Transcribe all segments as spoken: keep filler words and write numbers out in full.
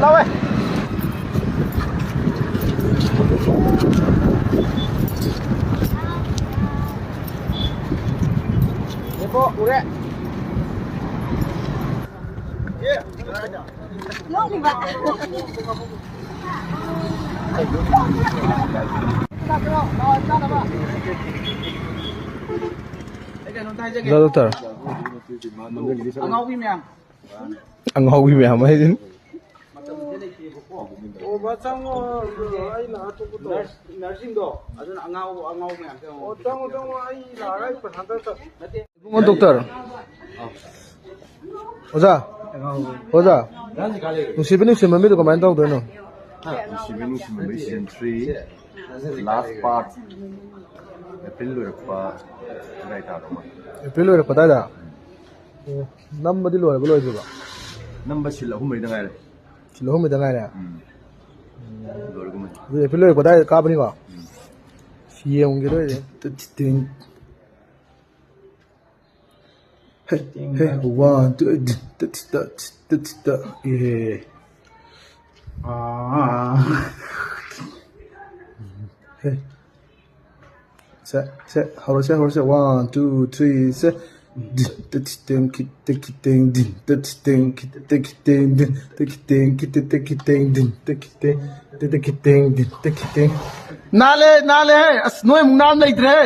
ꯂꯥꯎꯋꯦ꯫ ꯌꯦꯡꯉꯣ, ꯎꯔꯦ꯫ ꯅꯣꯛꯂꯤꯕ꯫ Hello, doctor. ꯑꯉꯥꯎꯕꯤ ꯃꯌꯥꯝ꯫ ꯑꯉꯥꯎꯕꯤ ꯃꯌꯥꯝ ꯍꯥꯏꯁꯤꯅꯤ꯫ ꯑꯣ, ꯃꯥ ꯆꯪꯉꯣ, ꯑꯗꯨ ꯑꯩ ꯂꯥꯛꯑ ꯇꯣꯛꯀꯦ ꯇꯧꯕ꯫ ꯅꯔꯁ, ꯅꯔꯁꯁꯤꯡꯗꯣ, ꯑꯗꯨꯅ ꯑꯉꯥꯎꯕ, ꯑꯉꯥꯎꯕ ꯃꯌꯥꯝꯁꯦ ꯑꯃꯨꯛ ꯑꯣ, ꯆꯪꯉꯣ, ꯆꯪꯉꯣ, ꯑꯩ ꯂꯥꯛꯑꯒ ꯑꯩ ꯄꯩꯁꯥ ꯈꯔ ꯆꯠ- ꯅꯠꯇꯦ꯫ ꯏꯕꯨꯡꯉꯣ ꯗꯣꯛꯇꯔ꯫ ꯑꯣꯖꯥ꯫ ꯑꯣꯖꯥ꯫ ꯅꯨꯡꯁꯤꯕ ꯅꯨꯡꯁꯤꯃꯟꯕꯤꯗꯣ ꯀꯃꯥꯏꯅ ꯇꯧꯗꯣꯏꯅꯣ? ꯅꯨꯡꯁꯤꯕ ꯅꯨꯡꯁꯤꯃꯟꯕꯤ season three, last part, April ꯂꯣꯏꯔꯛꯄ ꯑꯗꯥꯏ ꯇꯥꯗꯧ ꯃꯥꯜꯂꯦ꯫ ꯑꯦꯄ꯭ꯔꯤꯜ ꯂꯣꯏꯔꯛꯄ ꯑꯗꯥꯏꯗ? ꯑꯣ, ꯅꯝꯕꯗꯤ ꯂꯣꯏꯔꯕ ꯂꯣꯏꯗ꯭ꯔꯤꯕ? ꯅꯝꯕ ꯁꯤꯜ ꯑꯍꯨꯝ ꯃꯔꯤꯗ ꯉꯥꯏꯔꯦ꯫ ꯁꯤꯜ ꯑꯍꯨꯝ ꯃꯔꯤꯗ ꯉꯥꯏꯔꯦ? ꯎꯝ꯫ ꯂꯣꯏꯔꯒꯨꯝꯕꯅꯤ꯫ ꯑꯗꯨꯗꯤ ꯑꯦꯄ꯭ꯔꯤꯜ ꯂꯣꯏꯔꯛꯄ ꯑꯗꯥꯏꯗ ꯀꯥꯞꯄꯅꯤꯀꯣ? ꯎꯝ꯫ ꯁꯤ ꯌꯦꯡꯉꯨꯒꯦ ꯑꯗꯨ ꯑꯣꯏꯔꯗꯤ꯫ ꯇꯤꯠ ꯇꯤꯠ ꯇꯤꯡ꯫ ꯍꯦ, ꯍꯦ, one, two, ꯇꯤꯠ ꯇꯤꯠ ꯇꯤꯠ ꯇꯤꯠ ꯇꯤꯠ꯫ ꯑꯦ꯫ ꯑꯥ꯫ ꯍꯦ꯫ ꯁꯦ, ꯁꯦ, ꯍꯧꯔꯁꯦ, ꯍꯧꯔꯁꯦ꯫ One, two, three, ꯁꯦ꯫ ꯗꯤꯟ, ꯇ ꯈꯤꯇꯦꯡ, ꯈꯤꯇ ꯈꯤꯇꯦꯡ, ꯗꯤꯟ, ꯇ ꯈꯤꯇꯦꯡ, ꯈꯤꯇ ꯈꯤꯇꯦꯡ, ꯗꯤꯟ, ꯇ ꯈꯤꯇꯦꯡ, ꯈꯤꯇ ꯈꯤꯇꯦꯡ, ꯗꯤꯟ, ꯇ ꯈꯤꯇꯦꯡ, ꯇ ꯈꯤꯇꯦꯡ, ꯗꯤꯟ, ꯇ ꯈꯤꯇꯦꯡ꯫ ꯅꯥꯜꯂꯦ, ꯅꯥꯜꯂꯦ, ꯍꯦ꯫ ꯑꯁ, ꯅꯣꯏ ꯑꯃꯨꯛ ꯅꯥꯟ ꯂꯩꯇ꯭ꯔꯦ꯫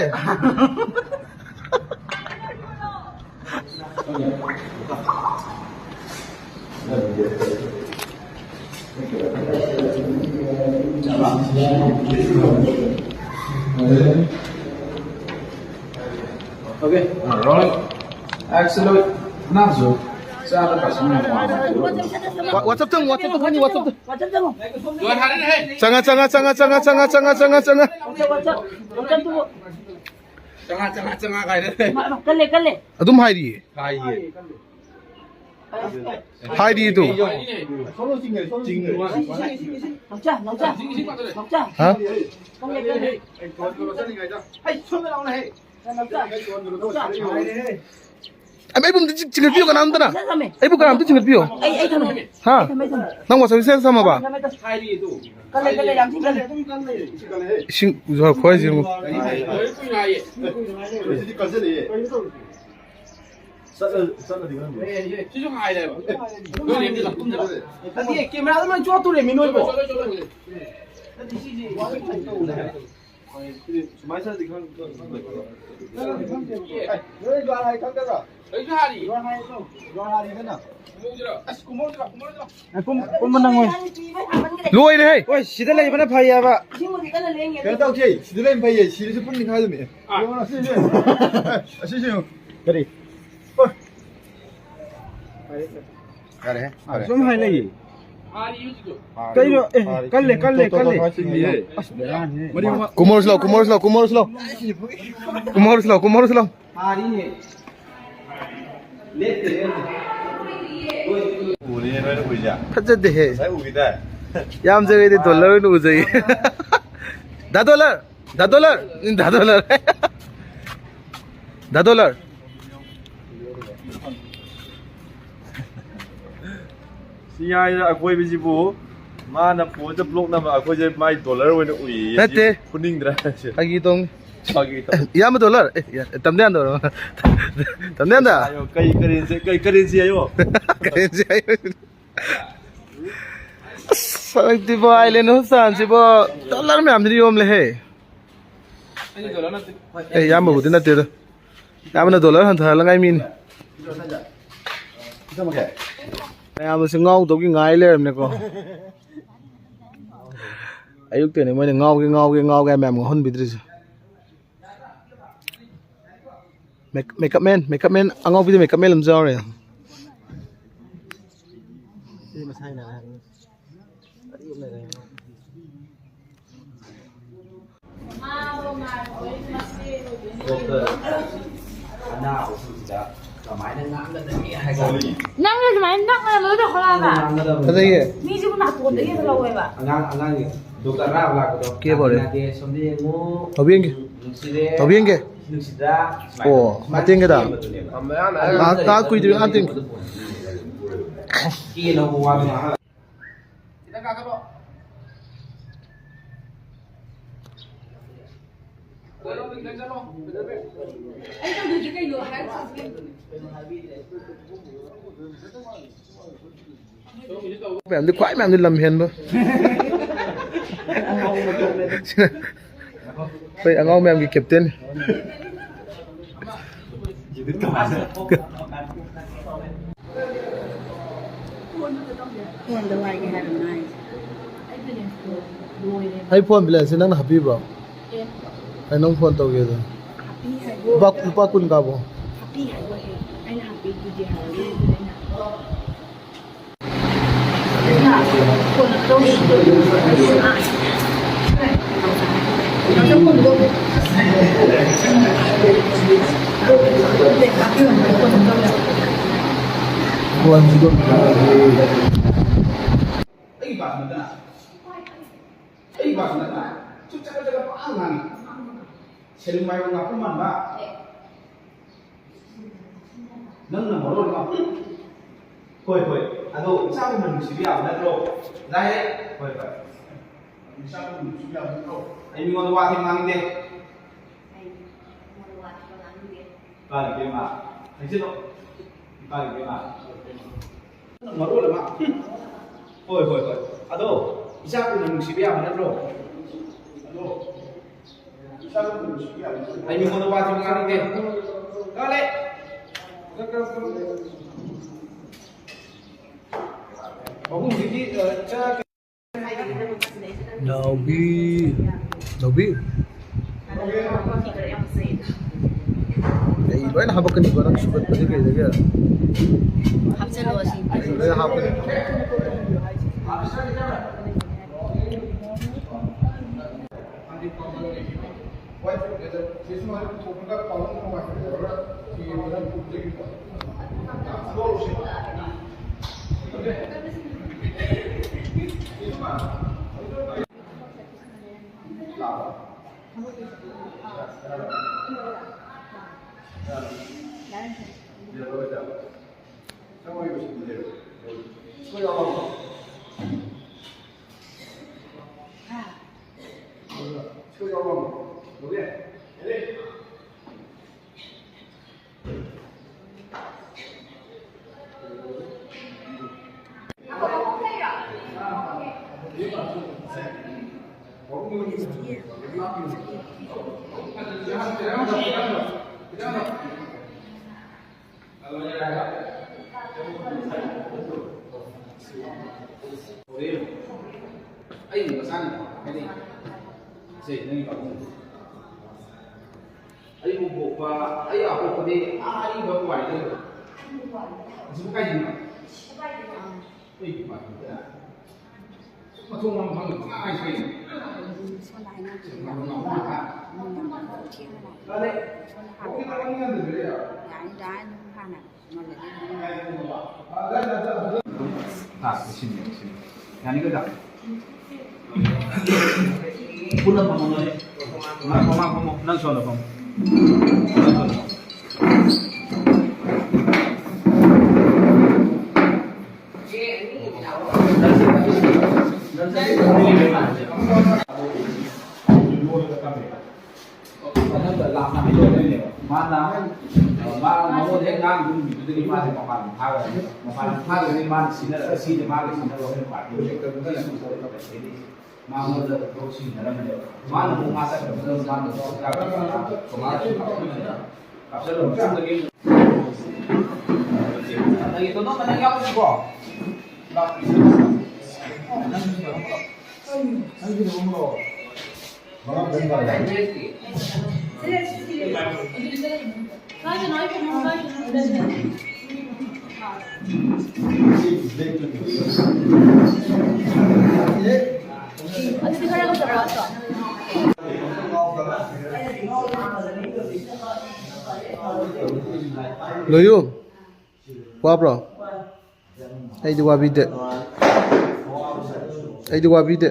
Okay, rolling. Excellent. ꯅꯪꯁꯨ ꯆꯥꯗ ꯄꯥꯁꯟ ꯌꯥꯝ ꯋꯥꯡꯉꯦ꯫ ꯋꯥ-, WhatsApp ꯇ, WhatsApp ꯇ, ꯐꯅꯤ, WhatsApp ꯇ꯫ ꯆꯪꯉ, ꯆꯪꯉ, ꯆꯪꯉ꯫ ꯆꯪꯉ, ꯆꯪꯉ, ꯆꯪꯉ, ꯆꯪꯉ, ꯆꯪꯉ꯫ ꯆꯪꯉ, ꯆꯪꯉ, ꯆꯪꯉ ꯀꯥꯏꯅ ꯂꯩ꯫ ꯀꯜꯂꯦ, ꯀꯜꯂꯦ꯫ ꯑꯗꯨꯝ ꯍꯥꯏꯔꯤꯌꯦ꯫ ꯍꯥꯏꯌꯦ꯫ ꯍꯥꯏꯔꯤꯗꯨ꯫ ꯅꯥꯎꯆꯥ, ꯅꯥꯎꯆꯥ, ꯅꯥꯎꯆꯥ꯫ ꯍꯥ? ꯀꯜꯂꯦ, ꯀꯜꯂꯦ꯫ ꯅꯥꯎꯆꯥ, ꯅꯥꯎꯆꯥ꯫ ꯑꯩ, ꯑꯩꯕꯨ ꯑꯝꯇ ꯆꯤ-, ꯆꯤꯡꯈꯠꯄꯤꯌꯨ, ꯀꯅꯥꯝꯇꯅ꯫ ꯄꯩꯁꯥ ꯊꯝꯃꯦ꯫ ꯑꯩꯕꯨ ꯀꯅꯥꯝꯇ ꯆꯤꯡꯈꯠꯄꯤꯌꯨ꯫ ꯑꯩ, ꯑꯩ ꯊꯝꯃꯦ꯫ ꯍꯥ? ꯑꯩ ꯊꯝꯃꯦ, ꯑꯩ ꯊꯝꯃꯦ꯫ ꯅꯪ WhatsApp status ꯊꯝꯃꯕ? ꯊꯝꯃꯦ, ꯊꯝꯃꯦ꯫ ꯀꯜꯂꯦ, ꯀꯜꯂꯦ, ꯌꯥꯝ ꯊꯤꯅ ꯀꯜꯂꯦ꯫ ꯏꯁꯤꯡ ꯈꯣꯏꯁꯦ ꯌꯦꯡꯉꯨ꯫ ꯁꯤꯗꯤ ꯀꯜꯁꯤꯜꯂꯛꯑꯦ꯫ ꯆꯠꯂ-, ꯆꯠꯂꯗꯤ ꯈꯪꯗꯦ꯫ ꯁꯤꯁꯨ ꯍꯥꯏꯔꯦꯕ꯫ ꯅꯠꯇꯦ, ꯀꯦꯃꯦꯔꯥꯗ ꯂꯣꯏ ꯆꯣꯠꯇꯣꯔꯦ, ꯃꯤ ꯅꯣꯏꯕꯨ꯫ ꯆꯠꯂꯣ, ꯆꯠꯂꯣ, ꯆꯠꯂꯣ꯫ ꯅꯠꯇꯦ, ꯁꯤꯁꯦ ꯁꯨꯃꯥꯏꯅ ꯆꯠꯂꯗꯤ ꯈꯪꯗꯦ꯫ ꯅꯣꯏ ꯖ꯭ꯋꯥꯔ ꯍꯥꯏ ꯈꯪꯗꯕ꯭ꯔꯣ? ꯖ꯭ꯋꯥꯔ ꯍꯥꯏ, ꯖ꯭ꯋꯥꯔ ꯍꯥꯏꯗꯅ꯫ ꯑꯁ, ꯀꯨꯝꯃꯧꯁꯤꯔꯣ, ꯀꯨꯝꯃꯧꯁꯤꯔꯣ꯫ ꯀꯨꯝ-, ꯀꯨꯝꯕ ꯅꯪꯉꯣꯏ꯫ ꯂꯣꯏꯔꯦꯍꯦ꯫ ꯍꯣꯏ, ꯁꯤꯗ ꯂꯩꯕꯅ ꯐꯩ ꯍꯥꯏꯕ꯫ ꯀꯩꯅꯣ ꯇꯧꯁꯦ, ꯁꯤꯗ ꯂꯩꯕꯅ ꯐꯩꯌꯦ, ꯁꯤꯗꯁꯨ ꯄꯨꯟꯅ ꯅꯤꯡꯈꯥꯏꯗꯨꯅꯦ꯫ ꯑꯥ꯫ ꯌꯦꯡꯉꯣ, ꯑꯁꯤꯁꯦ꯫ ꯑꯁꯤꯁꯦ ꯌꯦꯡꯉꯣ꯫ ꯀꯔꯤ? ꯍꯣꯏ꯫ ꯌꯥꯔꯦꯍꯦ, ꯌꯥꯔꯦ꯫ ꯁꯨꯝ ꯍꯥꯏꯅꯩꯌꯦ꯫ ꯀꯩꯅꯣ? ꯑꯦ, ꯀꯜꯂꯦ, ꯀꯜꯂꯦ, ꯀꯜꯂꯦ꯫ ꯑꯁ, ꯕꯦꯔꯥꯅꯤ꯫ ꯀꯨꯝꯃꯧꯁꯤ ꯂꯥꯎ, ꯀꯨꯝꯃꯧꯁꯤ ꯂꯥꯎ, ꯀꯨꯝꯃꯧꯁꯤ ꯂꯥꯎ꯫ ꯀꯨꯝꯃꯧꯁꯤ ꯂꯥꯎ, ꯀꯨꯝꯃꯧꯁꯤ ꯂꯥꯎ꯫ ꯎꯔꯤꯅꯦ ꯅꯣꯏꯅ ꯎꯏꯁꯦ꯫ ꯐꯖꯗꯦꯍꯦ꯫ ꯉꯁꯥꯏ ꯎꯈꯤꯗꯥꯏ? ꯌꯥꯝ ꯖꯒꯩꯗꯤ ꯗꯣꯂꯔ ꯑꯣꯏꯅ ꯎꯖꯩ꯫ ꯗꯥ ꯗꯣꯂꯔ! ꯗꯥ ꯗꯣꯂꯔ! ꯗꯥ ꯗꯣꯂꯔ! ꯗꯥ ꯗꯣꯂꯔ! ꯁꯤ ꯍꯥꯏꯅ ꯑꯀꯣꯏꯕꯁꯤꯕꯨ ꯃꯥꯅ ꯐꯣꯟꯗ ꯕ꯭ꯂꯣꯛ ꯅꯝꯕ ꯑꯩꯈꯣꯏꯁꯦ ꯃꯥꯏ ꯗꯣꯂꯔ ꯑꯣꯏꯅ ꯎꯏꯌꯦ꯫ ꯅꯠꯇꯦ꯫ ꯁꯤ ꯐꯨꯅꯤꯡꯗ꯭ꯔꯥ? ꯐꯥꯒꯤ ꯇꯧꯅꯤ꯫ ꯐꯥꯒꯤ ꯇꯧ-, ꯏꯌꯥꯝꯕ ꯗꯣꯂꯔ꯫ ꯑꯦ, ꯏꯌꯥ-, ꯇꯝꯗ ꯌꯥꯟꯗꯧꯔꯣ? ꯇꯝꯗ ꯌꯥꯟꯗ? ꯍꯥꯏꯌꯣ, ꯀꯩ ꯀꯔꯦꯟꯁꯤ, ꯀꯩ ꯀꯔꯦꯟꯁꯤ ꯍꯥꯏꯌꯣ? ꯀꯔꯦꯟꯁꯤ ꯍꯥꯏꯌꯣ꯫ ꯑꯁ, ꯍꯟꯗꯛꯇꯤꯕꯣ, ꯑꯥꯏꯂꯦꯟ ꯍꯣꯁꯄꯤꯇꯥꯜꯁꯤꯕꯣ ꯗꯣꯂꯔ ꯃꯌꯥꯝꯁꯤꯅ ꯌꯣꯝꯂꯦꯍꯦ꯫ ꯑꯩꯗꯤ ꯗꯣꯂꯔ ꯅꯠꯇꯦ꯫ ꯑꯦ, ꯏꯌꯥꯝꯕꯕꯨꯗꯤ ꯅꯠꯇꯦꯗ꯫ ꯏꯌꯥꯝꯕꯅ ꯗꯣꯂꯔ ꯍꯟꯊꯍꯜꯂꯉꯥꯏ ꯃꯤꯅꯤ꯫ ꯃꯌꯥꯝꯁꯦ ꯉꯥꯎꯗꯧꯒꯤ ꯉꯥꯏ ꯂꯩꯔꯕꯅꯦꯀꯣ꯫ ꯑꯌꯨꯛꯇꯩꯅꯦ ꯃꯣꯏꯅ ꯉꯥꯎꯒꯦ, ꯉꯥꯎꯒꯦ, ꯉꯥꯎꯒꯦ ꯃꯌꯥꯝ ꯉꯥꯎꯍꯟꯕꯤꯗ꯭ꯔꯤꯁꯦ꯫ ꯃꯦꯛ-, ꯃꯦꯀꯞ ꯃꯦꯟ, ꯃꯦꯀꯞ ꯃꯦꯟ ꯑꯉꯥꯎꯕꯤꯗ ꯃꯦꯀꯞ ꯃꯦꯟ ꯑꯃꯁꯨ ꯌꯥꯎꯔꯦ꯫ ꯅꯪꯅ ꯁꯨꯃꯥꯏꯅ ꯅꯛꯅ ꯂꯣꯏꯅ ꯍꯧꯔꯛꯑꯒ꯫ ꯐꯖꯩꯌꯦ꯫ ꯃꯤꯁꯤꯕꯨ ꯅꯥꯇꯣꯟꯗꯒꯤ ꯍꯦꯟꯅ ꯂꯧꯋꯦꯕ꯫ ꯑꯉꯥꯡ, ꯑꯉꯥꯡꯒꯤ ꯗꯣꯛꯇꯔ ꯑꯅꯥꯕ ꯂꯥꯛꯄꯗꯣ꯫ ꯀꯦꯕ ꯍꯧꯔꯦ꯫ ꯅꯥꯗꯦ, ꯁꯣꯝꯗ ꯌꯦꯡꯉꯨ꯫ ꯇꯧꯕꯤꯌꯦꯡꯒꯦ꯫ ꯅꯨꯡꯁꯤꯔꯦ꯫ ꯇꯧꯕꯤꯌꯦꯡꯒꯦ꯫ ꯑꯣ, ꯃꯇꯦꯡ ꯀꯩꯗ? ꯉꯥꯏꯍꯥꯛ, ꯉꯥꯏꯍꯥꯛ ꯀꯨꯏꯗ꯭ꯔꯤ, ꯉꯥꯏꯍꯥꯛ ꯇꯦꯡ꯫ ꯃꯌꯥꯝꯗꯤ ꯈ꯭ꯋꯥꯏ ꯃꯌꯥꯝꯗꯤ ꯂꯝ ꯍꯦꯟꯕ꯫ ꯑꯩꯈꯣꯏ ꯑꯉꯥꯡ ꯃꯌꯥꯝꯒꯤ ꯀꯦꯞꯇꯦꯟ꯫ ꯐꯣꯟꯗ ꯋꯥꯏꯒꯦ ꯍꯥꯏꯔꯣ ꯅꯪ ꯍꯥꯏꯁꯦ? ꯑꯩ ꯐꯣꯟ ꯕꯦꯂꯦꯟꯁꯁꯦ ꯅꯪꯅ ꯍꯥꯞꯄꯤꯕ꯭ꯔꯣ? ꯑꯦ꯫ ꯑꯩ ꯅꯪ ꯐꯣꯟ ꯇꯧꯒꯦꯗ꯫ ꯍꯥꯞꯄꯤ ꯍꯥꯏꯕꯣ꯫ ꯂꯨꯄꯥ, ꯂꯨꯄꯥ ꯀꯨꯟ ꯀꯥꯞꯄꯣ꯫ ꯍꯥꯞꯄꯤ ꯍꯥꯏꯕꯣ ꯍꯦ꯫ ꯑꯩꯅ ꯍꯥꯞꯄꯤꯗꯨꯗꯤ ꯍꯥꯏꯔꯣ ꯑꯩꯅ꯫ ꯑꯩꯒꯤ ꯄꯥꯁ ꯅꯠꯇꯅ, ꯑꯩꯒꯤ ꯄꯥꯁ ꯅꯠꯇꯅ, ꯆꯨꯞ ꯆꯠꯄ ꯆꯠꯄ ꯄꯪꯉꯥꯡ ꯉꯥꯡꯉꯤ꯫ ꯁꯦꯂꯨꯡ ꯃꯥꯏꯕ ꯉꯥꯄ꯭ꯔꯨꯝ ꯃꯥꯟꯕ꯫ ꯅꯪꯅ ꯃꯔꯣꯜ ꯑꯃ꯫ ꯍꯣꯏ, ꯍꯣꯏ꯫ ꯑꯗꯣ ꯏꯆꯥꯒꯨꯝꯅ ꯅꯨꯡꯁꯤꯕ ꯌꯥꯕ ꯅꯠꯇ꯭ꯔꯣ? ꯂꯥꯛꯑꯦ꯫ ꯍꯣꯏ, ꯍꯣꯏ꯫ ꯏꯆꯥꯒꯨꯝꯅ ꯅꯨꯡꯁꯤꯕ ꯌꯥꯕ ꯅꯠꯇ꯭ꯔꯣ? ꯑꯩ ꯃꯤꯉꯣꯟꯗ ꯋꯥ ꯊꯦꯡ ꯉꯥꯡꯅꯤꯡꯗꯦ꯫ ꯏꯄꯥ ꯏꯕꯦꯝꯃ, ꯍꯥꯏꯖꯤꯜꯂꯣ꯫ ꯏꯄꯥ ꯏꯕꯦꯝꯃ꯫ ꯃꯔꯣꯜ ꯑꯃ꯫ ꯍꯣꯏ, ꯍꯣꯏ, ꯍꯣꯏ꯫ ꯑꯗꯣ, ꯏꯆꯥꯒꯨꯝꯅ ꯅꯨꯡꯁꯤꯕ ꯌꯥꯕ ꯅꯠꯇ꯭ꯔꯣ? ꯑꯗꯣ, ꯏꯆꯥꯒꯨꯝꯅ ꯅꯨꯡꯁꯤꯕ ꯌꯥꯕ ꯅꯠꯇ꯭ꯔꯣ? ꯑꯩ ꯃꯤꯉꯣꯟꯗ ꯋꯥ ꯊꯤꯕ ꯉꯥꯡꯅꯤꯡꯗꯦ꯫ ꯀꯥꯂꯦ! ꯃꯕꯨꯡꯁꯤꯒꯤ, ꯑ, ꯏꯆꯥ ꯅꯥꯎꯕꯤ, ꯅꯥꯎꯕꯤ꯫ ꯑꯩ ꯂꯣꯏꯅ ꯍꯥꯄꯛꯀꯅꯤꯀꯣ, ꯅꯪ ꯁꯨꯒꯠꯄꯗꯤ ꯀꯩꯗꯒꯤ? ꯍꯥꯞꯆꯜꯂꯣ ꯑꯁꯤ꯫ ꯑꯩ ꯂꯣꯏꯅ ꯍꯥꯞꯀꯅꯤ꯫ ꯑꯩꯒꯤ ꯃꯆꯥꯅꯨꯄꯥ ꯍꯥꯏꯗꯤ ꯁꯦ ꯅꯪꯒꯤ ꯄꯥꯕꯨꯡ꯫ ꯑꯩꯕꯨ ꯄꯣꯛꯄ, ꯑꯩ ꯑꯄꯣꯛꯄꯗꯤ ꯑꯥ ꯑꯔꯤꯕ ꯄꯨꯋꯥꯔꯤꯗ ꯂꯩꯕ꯫ ꯑꯁꯤꯕꯨ ꯀꯥꯏꯗꯅꯣ? ꯑꯩꯒꯤ ꯄꯥꯕꯨꯡꯗ꯫ ꯃꯊꯣꯡ ꯃꯔꯝ ꯈꯪꯗꯕ ꯄꯉꯥꯡ ꯍꯥꯏꯁꯤꯜꯂꯛꯏ꯫ ꯁꯣꯝꯗ ꯍꯥꯏꯅꯕꯤꯔꯒ ꯃꯃꯥ ꯃꯄꯥ ꯎꯝ ꯊꯦꯡꯅ ꯂꯥꯛꯑꯦ꯫ ꯇꯥꯔꯦ꯫ ꯁꯣꯝꯗ ꯍꯥꯞꯄ ꯌꯥꯅꯤꯗ ꯑꯗꯨꯝ ꯍꯥꯟꯅ ꯉꯜꯂꯗꯤ ꯑꯗꯨꯝ ꯇꯥ, ꯁꯤꯅꯤ, ꯁꯤꯅꯤ꯫ ꯌꯥꯅꯤꯀꯣ, ꯏꯇꯥꯎ? ꯄꯨꯟꯅ ꯐꯝꯃꯣ, ꯅꯣꯏ꯫ ꯃꯃꯥ, ꯃꯃꯥ ꯐꯝꯃꯣ, ꯅꯪ ꯁꯣꯝꯗ ꯐꯝꯃꯣ꯫ ꯅꯪ ꯁꯣꯝꯗ ꯐꯝꯃꯣ꯫ ꯃꯊꯛꯇ ꯂꯥꯛꯅ ꯍꯥꯏꯗꯣꯛꯇꯣꯏꯅꯦꯕ꯫ ꯃꯥꯅ, ꯃꯥ ꯃꯉꯣꯟꯗ ꯍꯦꯛ ꯉꯥꯡꯗꯨꯒꯤ ꯃꯥꯁꯦ ꯃꯄꯥꯟ ꯊꯥꯈ꯭ꯔꯅꯤ꯫ ꯃꯄꯥꯟ ꯊꯥꯈ꯭ꯔꯅꯤ, ꯃꯥꯅ ꯁꯤꯟꯅꯔꯒ ꯁꯤꯁꯦ ꯃꯥꯒꯤ ꯁꯤꯟꯅꯕ ꯑꯩꯈꯣꯏꯅ ꯄꯥꯔꯇꯤ ꯃꯉꯣꯟꯗ ꯊꯕꯛ ꯁꯤꯟꯅꯔꯝꯃꯦꯕ꯫ ꯃꯥꯅ ꯑꯃꯨꯛ ꯃꯥ ꯆꯠꯈ꯭ꯔꯕꯗ ꯃꯥꯅ ꯀꯃꯥꯏꯅ ꯀꯥꯞꯁꯤꯜꯂꯣ꯫ ꯅꯪꯒꯤ ꯇꯣꯟꯗꯣꯟ ꯅꯪ ꯌꯥꯎꯔꯤꯀꯣ? ꯑꯗꯨꯗꯤ ꯈꯔ ꯐꯖꯕ ꯋꯥꯠꯇ꯭ꯔꯣ? ꯂꯣꯏꯌꯨ꯫ ꯋꯥꯕ꯭ꯔꯣ? ꯑꯩꯗꯤ ꯋꯥꯕꯤꯗꯦ꯫ ꯑꯩꯗꯤ ꯋꯥꯕꯤꯗꯦ꯫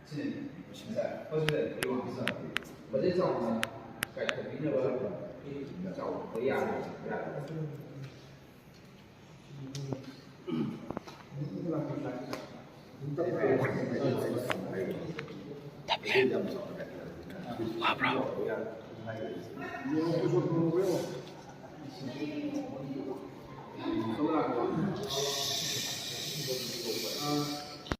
ꯁꯤꯅꯤ ꯉꯁꯥꯏ ꯍꯣꯁꯄꯤꯇꯥꯜ ꯌꯣꯟꯕꯁꯤꯅ ꯕꯖꯦꯠ ꯆꯥꯎꯅ ꯀꯥꯏꯊꯣꯛꯄꯤꯅꯕ ꯆꯥꯎꯊꯣꯛꯄ ꯌꯥꯗꯕ ꯌꯥꯗꯕ꯫